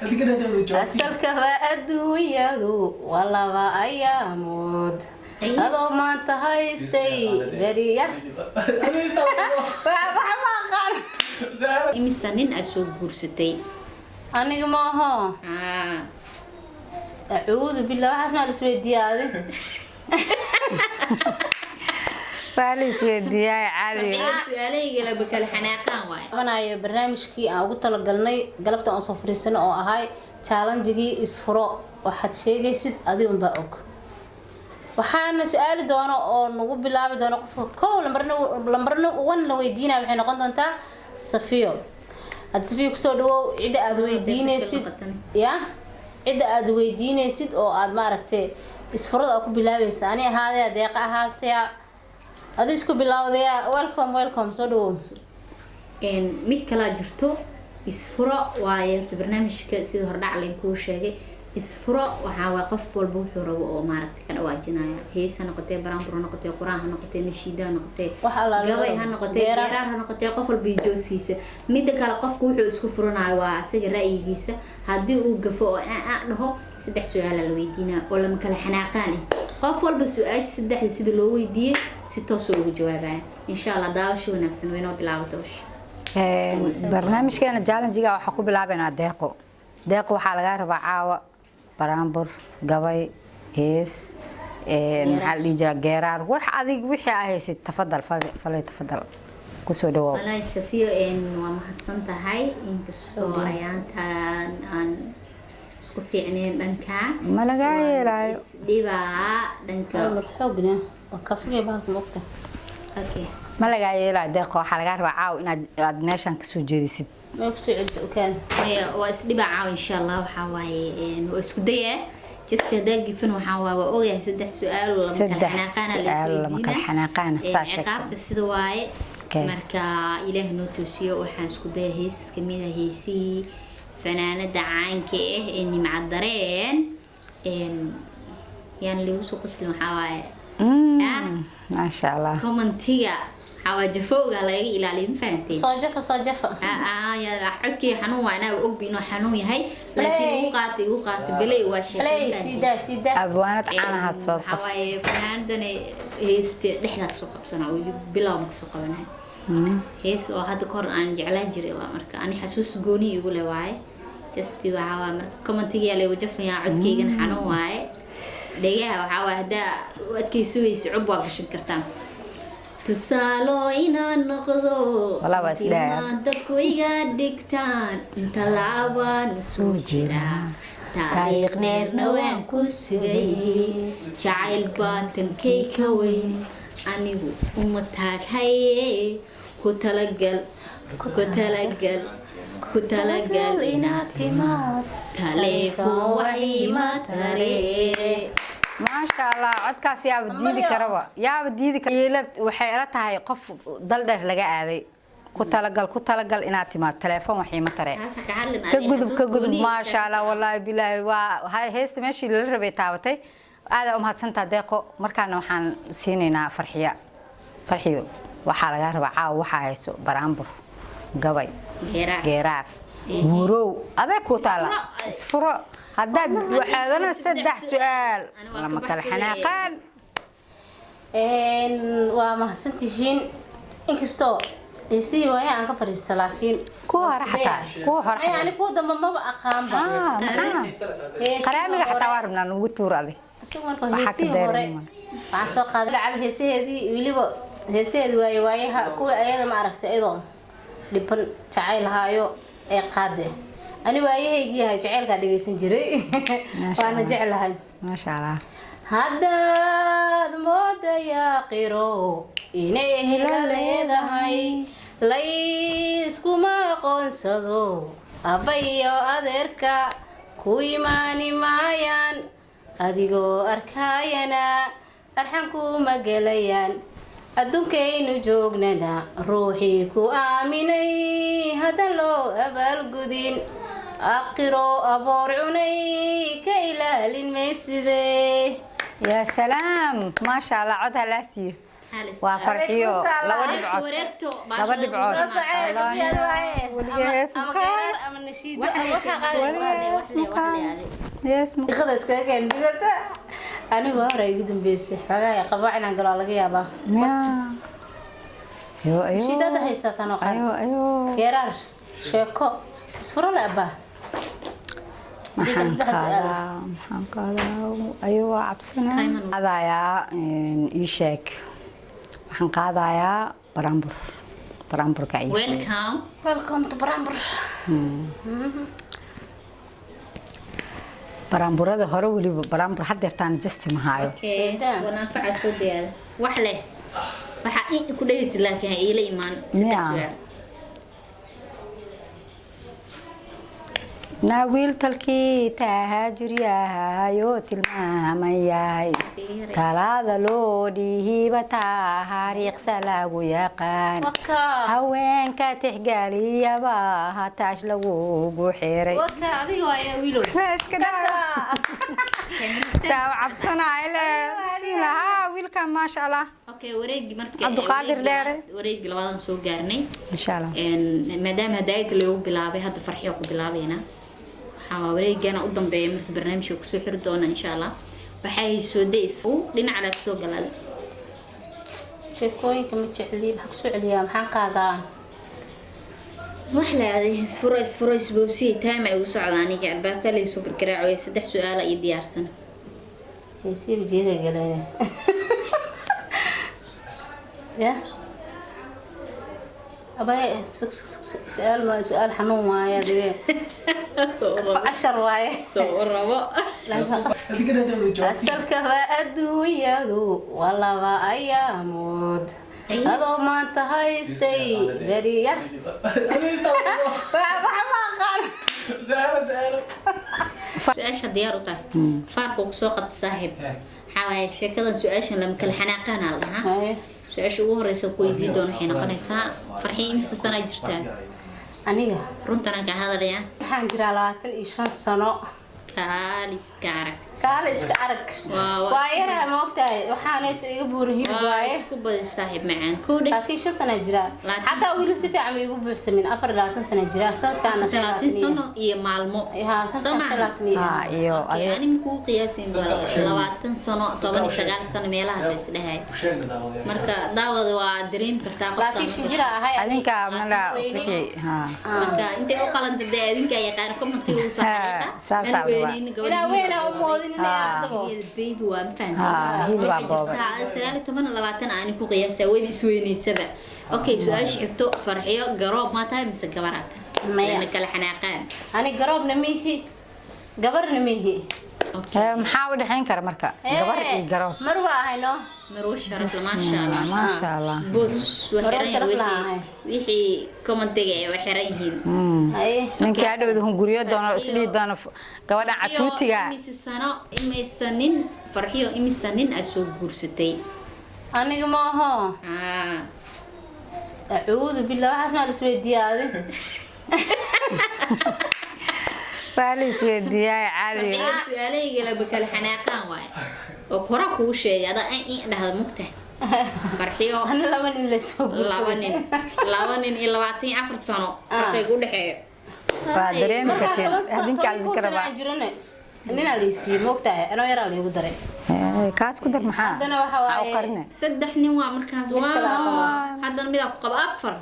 Asalkaba adduunyadu waa laba ayaamood, adoo maanta haystay beriya waxa ma aqaan. Imisa nin aad soo guursatay? Aniga maaho. Ah. Acuudu billah, waxaas maa la isweydiiyaa adi? Waa la isweydiiyaa caadi. Su-aalahayga laba kala xanaaqaan waay. Qabanayo barnaamijkii aan ugu talagalnay galabta aan soo fariisano oo ahay challenge-gii isfuro. Waxaad sheegaysid adigunbaa og. Waxaana su-aali doono oo nagu bilaabi doono qofka kow lambarna lambarna one la weydiinaya waxay noqon doontaa Safiyo. Hadda Safiyo, kusoo dhawow. Cidda aad weydiinaysid ya, cidda aad weydiinaysid oo aad maaragtay isfurada aad ku bilaabaysa, ani ahaadaya, Deeqa ahaataya, adi isku bilawdaya. Welcome, welcome, soo dhawow. Mid kalaa jirto, isfuro waaye. Horta barnaamijka sida hordhac layn kuu sheegay, isfuro waxaa waay qof walba wuxuu rabo oo maaragtay ka dhawaajinaya. Hees ha noqotee, baraanbur ha noqotee, qur-aan ha noqotee, nashiida ha noqotee, wax allaale gabay ha noqotee, geeraar. Geeraar ha noqotee, qof walba iyo jooskiisa. Midda kale, qofku wuxuu isku furanayo waa asaga ra'yigiisa. Haddii uu gafo oo aa dhaho, saddex su-aala la weydiinaa oo lama kala xanaaqaan ah. Qof walba su-aasha saddexda sida loo weydiiyey si toosoo ugu jawaabaya, insha Allah. Daawasho wanaagsan, waynoo bilaabata hawsha. Barnaamijkeena challenge-ga waxaa ku bilaabaynaa Deeqo. Deeqo, waxaa lagaa rabaa caawa baraanbur, gabay, hees, maxaa la dhihi jiraa, geeraar, wax adig wixii aa haysid. Tafadal, falay tafadal, kusoo dhawaaw. Wallaahi Safiyo, waa mahadsan tahay, inkastoo ayaantan aan isku fiicneen dhanka. Ma lagaa yeelaayo. Isdhibaa dhanka. Mar xoogna waa kafiga bahalka mogta. Okay. Ma lagaa yeelaayo Deeqo, waxaa lagaa rabaa caawa inaad aad meeshan kasoo jeedisid. May kusoo celiso okaan. Waa isdhibaa caawa, insha Allah. Waxaa waaye waa isku daya, just hadaa gifan waxaa waaye waa ogahay saddex su-aal lama kala Saddex xanaaqaana la su-aal lama kala isweydiinaa. xanaaqaana, saa sheegtay. Ciqaabta sida waaye. Okay. Marka Ilaah noo toosiyo. Waxaan isku daya hees kamid ah heesihii fanaanada caanka ah ee Nimca Dareen. Yaan liigu soo qoslin, waxaa waaye Maasha Allah. Commentiga waxaa waa jafowga laga ilaaliyo, ma fahanteen? Soo jafa, soo jafa. Codkii xanuun waa, anaa ogbi inuu xanuun yahay, laakiin Play. igu qaata, igu qaata, belay waa Play. sheekay. Sidaa, sidaa. Abwaanad caanahaad soo waxaa qabsatay. waaye fanaanadani heeste dhexdaa kasoo qabsana oo bilow ma kasoo qabanahay. Hees oo hadda kahor aan jeclaan jiray waa, marka ani xasuus gooni igu leh waaye. Just waxaa waaye marka commentigaa laygu jafayaa, codkeygana xanuun waaye. Dhegaha waxaa waaye haddaa u adkaysi weyse, cub waa gashan kartaa. Tusaalo inaan noqdo, Walaa waa isdhahay. tilmaan dadku iga dhigtaan, inta laabaan soo jira, taariikh dheerna waan ku sugay, jacayl baa tankay ka weyn, anigu uma taaghaye, ku talagal, ku talagal, ku talagal inaad timaad. Taleefon wax ima tare. Maasha Allah, codkaas yaaba diidi karaba, yaaba diidi kara. Yeelad waxay ila tahay qof dal dheer laga aaday. Ku talagal, ku talagal inaad timaad, telefoon wax iima taree. Taas ha ka hadlin. Ka gudub, ka gudub. Maasha Allah, wallaahi bilaahi, waa heesta meeshii lala rabay taabatay. Aada umahadsantaa Deeqo. Markaana waxaan siinaynaa Farxiya. Farxiyo, waxaa lagaa rabaa caawa waxaa hayso baraanbur, gabay, Geeraar. Geeraar, guurow, adeeg ku taala. Isfuro haddaad waxaadana saddex su-aal lama kala xanaaqaan. Waa mahadsantihiin, inkastoo heesihii waaya aan ka fadhiista, laakiin Kuwa hore xataa, kuwa hore maya xataa. Ani kuwa dambe maba aqaanba. Ah, maxaa Heesihii qaraamiga xataa waa hore- rabnaa nugu tuur adi. Isugu marka Waxaa ka heesihii hore dheeran. waxaan soo qaaday gacal heesaheedii, weliba heesaheedii waaye waayaha kuwa ayada ma aragtay iyadoo dhiban jacayl haayo ee qaade. Ani waayahaygii yahay jacaylkaa dhegeysan jiray. Maasha waana Allah. jeclahay. Maasha Allah. Haddaad moodaya qiro inay ehla leedahay, layskuma aqoonsado, abbayo adeerka ku imaani maayaan, adigoo arkaayana arxan kuma gelayaan, adduunkaynu joognana ruuxii ku aaminay haddaan loo abaalgudin, aqiro aboor cunay ka ilaalin mayside. Yaa salaam, maasha Allah, cod halaa siiyo. Halis. Waa Farxiyo laba dhibcood. Wareegto. Laba dhibcood. Soo socee, Safiya waaye. Weligeed hees ama ma qaadin. geeraar ama nashiido ama waxaa qaadaysa. Hees ma Diqada iskaga keen digasa. Anigu waa hore igu dambeysay. Xogaa qabo inaan galo laga yaabaa. Miyaa? Ayo, ayo. Nashiidada haysataan oo qaad. Ayo, ayo. Geeraar, sheeko, isfuro le abbaa. Maxaan Saddex su'aal. qaadaa? Maxaan qaadaa? Ayo, waa cabsanaa. Tayman. Qaadayaa, ii sheeg. Waxaan qaadayaa baraanbur. Baraanburka ii. Welcome. Welcome to Brambur. Baraanburada hore weliba baraanbur haddeertaan justi ma hayo. Okay. Shaydaan. Wanaafaca soo diyaada. Wax leh. Waxa in ku dhageysid laakiin ha iila imaan saddex Miyaa? su'aal. Naa wiil talkii tahaajir yahayo tilmaaman yahay. Talaada loo dhihiba taariikhsa lagu yaqaan. Waka. Haweenka tixgeliyaba hataash lagugu xiray. Waka adiga waaye wiilow. Iska dhaaf. Saa u cabsanaayo le. Bismillah. Haa, wiilkan maasha Allah. Okay, wareegi marka. Cabdiqaadir Dheere. Wareegi labadan soo gaarnay. Insha Allah. Maadaama hadaayada loogu bilaabay hadda Farxiyo ku bilaabayna. Waxaa wareegana u dambeeya marka barnaamijka kusoo xiri doona insha Allah. Waxay soo days dhinaca la soo galay. Sheekooyinka ma jecli, maxaa kusoo celiyaa, maxaan qaadaa? Wax la aaday isfuro isfuro isboobsi time ay ugu socdaan aniga albaabka la soo gargaraacoy saddex su'aal ay diyaarsan. Heesiiba jeera galeen. Ya? Abay, sug sug sug su'aal ma su'aal xanuun waaye adiga. Cashar waaye. Soo rabo. Asalka waa adduunyadu waa laba ayaamood. Adoo maanta haystay beriya. Waxa ma aqaan. Su'aasha diyaar u tahay. Faarku ku soo qabta saaxiib. Waxaa waaye sheekadan su'aashan lama kala xanaaqaan la dhahaa. Haye. Su'aasha ugu horeysa ku weydiin doono waxay noqonaysaa Farxiyo imisa sana jirtaa? Aniga Runtan aan ka hadlayaa. waxaan jiraa 25 sano. Kaaliska arag. Kaale iska arag. Waa- Waa yaraa ma ogtahay waxaana iga buurin hilib Waa waaye. isku badi saaxiib macaan. Kow dheh. 25 sano jiraa. 25. Xataa weli si fiican ma igu buuxsamin 24 sano jiraa sanadkaana 30 sano iyo maalmo. Haa, sanadkaan 25 iyo. Haa, iyo Okay, adiga. ani makuu qiyaasin waa 20 sano, 19 sano meelahaas is dhahay. Marka daawada waa dareemi kartaa qofka. 25 jira ahay. Adinka mala wixii haa. Marka intay u qalanta dee adinka yaqaan commentiga uu soo Haa, xariiqa. saasaa Aan weyneynin gabadha. Inaa weynaa u moodin inay Haa. ardabo. Baby waa ma fahanteen. Haa, hilib baa Waxay boobay. jirtaa 19 20 aan ku qiyaasaa way isweynaysaba. Okay, su'aasha xigto Farxiyo garoob ma tahay mise gabar aad tahay? Maya. Lama kala xanaaqaan. Ani garoobna miihi gabarna miihi. Okay. Maxaa u dhexayn kara marka? Gabar iyo garoob. Mar waa ahayno. Marwo sharaf leh, maasha Allah. Maasha Allah. Boos waa Marwo xiran sharaf yihiin lahay. wixii commentiga ay waa xiran yihiin. Haye. Ninkii hadhowda hunguriyo doono isdhihi doono gabadhan catuutiga. Imise sano imise nin Farxiyo imise nin aad soo guursatay? Aniga ma aho. Ah. Acuudu billah waxaas maa la isweydiiyaa adi. Waa la isweydiiyaa caadi. Farxiyo su'aalahayga laba kala xanaaqaan waaye. Oo kora kuu sheegay adaa in dhahda mugtahay. Farxiyo Ani laba nin la soo guursaday. laba nin iyo 24 sano farqiga u dhexeeyo. Waa dareemi Markaa karteen. Adinka toban idinka sano rabaa. aan jirane ninaa la isiiyey moogtahay anoo yaraa laygu daray. Kaas ku dar maxaa? Haddana waxa Maxaa u waaye- qarine? Saddex nin waa markaas Mid kale waa qaba. haddana midaa ku qaba afar.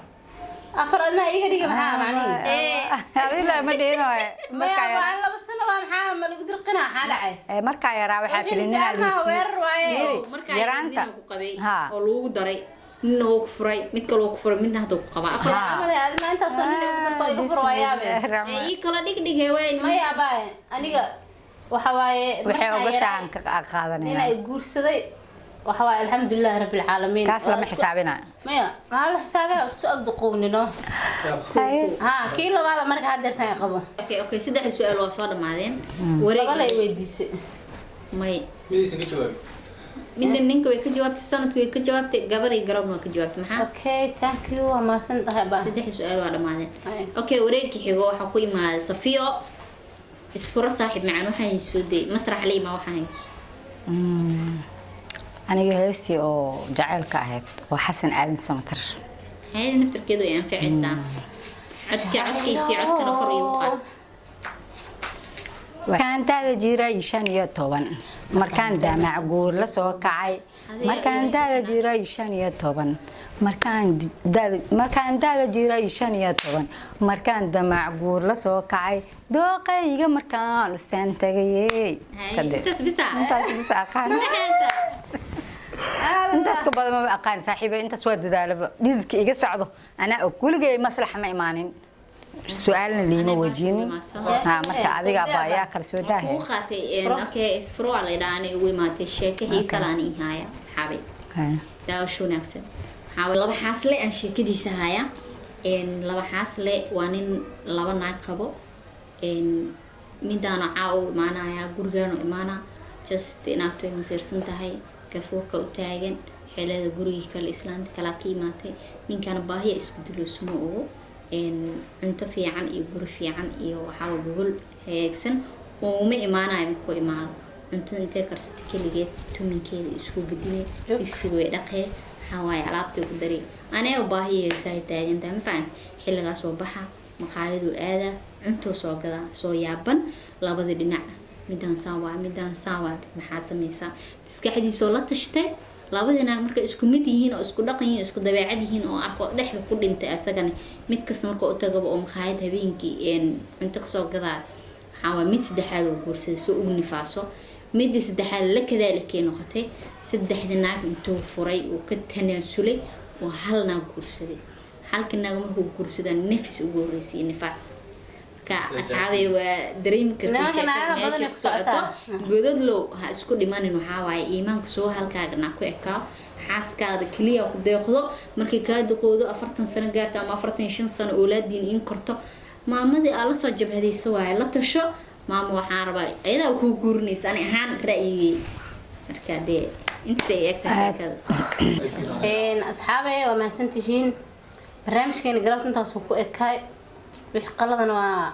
Afar admaa iga dhiga maxaa macnihi? Adila ma dhihinoye. Maya Markaa waa yaraa. laba sano waa maxaa ma lagu dirqinaa maxaa dhacay? Markaa yaraa waxaa tiri Wixii ninaa la su'aal maaha, weerar waaye. Fiiri, Markaa yaraanta. nin ku qabay Haa. oo lagu daray ninna wuu ku furay mid kale wuu ku furay midna hadda ku qabaa afar. Haa. Camal admaa intaasoo nin igu darto iga fur waayaabe. Ee, ii kala dhigdhigay waay. Maya abaaye aniga waxa waaye Waxay markaa ogashaan yaraa ka qaadanayaan. nin ay guursaday waxa waaye alxamdulillahi rabbil caalamiin. Kaas lama xisaabinayo. Maya maxaa la xisaabaya isku agduqownino. Haa kii labaada marka haddeertan ay qabo. Okay, saddex su'aal waa soo dhamaadeen. Laba la Wareeg i weydiisay. may midna ninka way ka jawaabtay sanadku way ka jawaabtay gabar iyo garoobna waa ka jawaabtay maxaa? Okay, thank you. Waa mahadsan tahay baa. Saddex su'aal waa dhamaadeen. Ay. Okay, wareegga xigo waxaa ku imaaday Safiyo isfuro saaxiib macaan waxaa hayso dee masrax la imaa waxaa hayso. Aniga heestii oo jacaylka ahayd oo Xasan Aadan Samatar. Hayada naftarkeedu ay anficaysaa. Codka, codkiisii, codkana kor iigu qaad. Markaan daada jiray 15, markaan damac guur la soo kacay, markaan daada jiray 15, markaan daada jiray 15, markaan damac guur la soo kacay, dooqayga markaan usaan tagayey. Haye, intaas bisa. Intaas bisa aqaan. Saddexdaasa. Intaas ka badan maba aqaan, saaxiiba. Intaas waa dadaalaba, dhididka iga socdo anaa og. Weligay maslaxa ma imaanin, su-aalna liima weydiin. Ha, marka adiga baa yaa kala soo daahe. Kuu qaatay. Okay, isfuro waa la yidhaha. Anay ugu imaatay sheeko xiisa la ani haaya, asxaabay. Daawasho wanaagsan. Waxaa waaye laba xaasle aan sheekadiisa haya. Laba xaasle waa nin laba naag qabo. Midaana caa u imaanaya, gurigaanu imaana, just naagtu ay masiirsan tahay, gafuurka u taagan xeelada gurigii kale, islaanta kalaa ka imaatay. Ninkana baahiya isku diloosuma ogo. Cunto fiican iyo guri fiican iyo waxaa gogol hagaagsan uma imaanayo. Markuu imaado, cuntada intay karsata keligeed tuminkeeda isku gedinay, digsiga way dhaqee, waxaa waaye alaabtay ku daray. Anee baahiya haysaa taagantahay, ma fahan. Xilligaas soo baxa, maqaayaduu aadaa, cuntuu soo gadaa, soo yaaban labada dhinac, midaan saan waa, midaan saan waa, maxaa sameysaa? Maskaxdiisoo la tashtay, labadii naag markay isku mid yihiin oo isku dhaqan yihiin, isku dabeecad yihiin oo arko dhexda ku dhintay asagana, mid kasta marka u tagaba oo maqaayad habeenkii cunto kasoo gadaa, waxaa waa mid saddexaad oo guursaday soo ugu nifaaso. Midii saddexaad la kadaalikay noqotay. Saddexdii naag intuu furay uu ka tanaasulay oo hal naag guursaday. Halka naag markuu guursadaa nafis ugu horreysay, nifaas. Marka asxaabay, waa dareemi kartaa Nimanka sheekada naagaha badan meesha ay ku ku socoto. socotaa. Godadlow ha isku dhimanin. Waxaa waaye iimaanka soo halkaaga naa ku ekaa, xaaskaada keliya ku deeqdo. Markay kaa duqoodo, 40 sano gaarto ama 45 sano, oolaadiin in korto, maamadii aa lasoo jabhadayso waaye, la tasho. Maama, waxaan rabaa, ayadaa kuu guurinaysa. Ani ahaan ra'yigay marka dee intaas ay egtahay sheekada. Asxaabe, waa mahadsantihiin. Barnaamijkeena galabta intaasuu ku ekaay. Wixii qaladana waa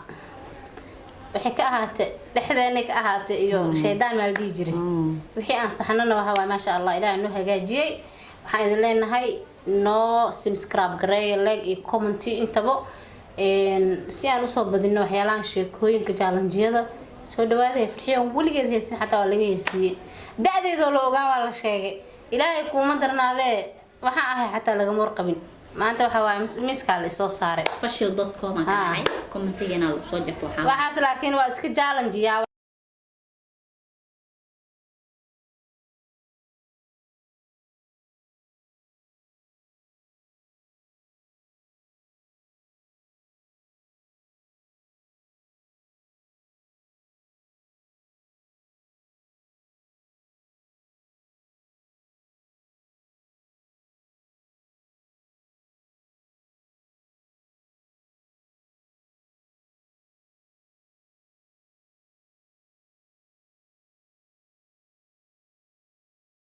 waxay ka ahaatay dhexdeenay ka ahaatay iyo shaydaan maa la dhihi jiray. Wixii aan saxnana waxa waay, maasha Allah, Ilaah noo hagaajiyey. Waxaan idin leenahay noo subscribe gareeya, like iyo comment intaba, si aan usoo badino waxyaalahan sheekooyinka challenge-yada. Soo dhawaadaya. Farxiyo weligeed haysan, xataa waa laga haysiiyey, da-deedoo la ogaan waa la sheegay. Ilaahay kuuma darnaadee, waxaan ahay xataa lagama warqabin. Maanta waxa waaye miiskaa la isoo saaray. Fashil.com aan ka dhacay, commentigana lagu soo jafo waxaa. Waxaas laakiin waa iska challenge yaa.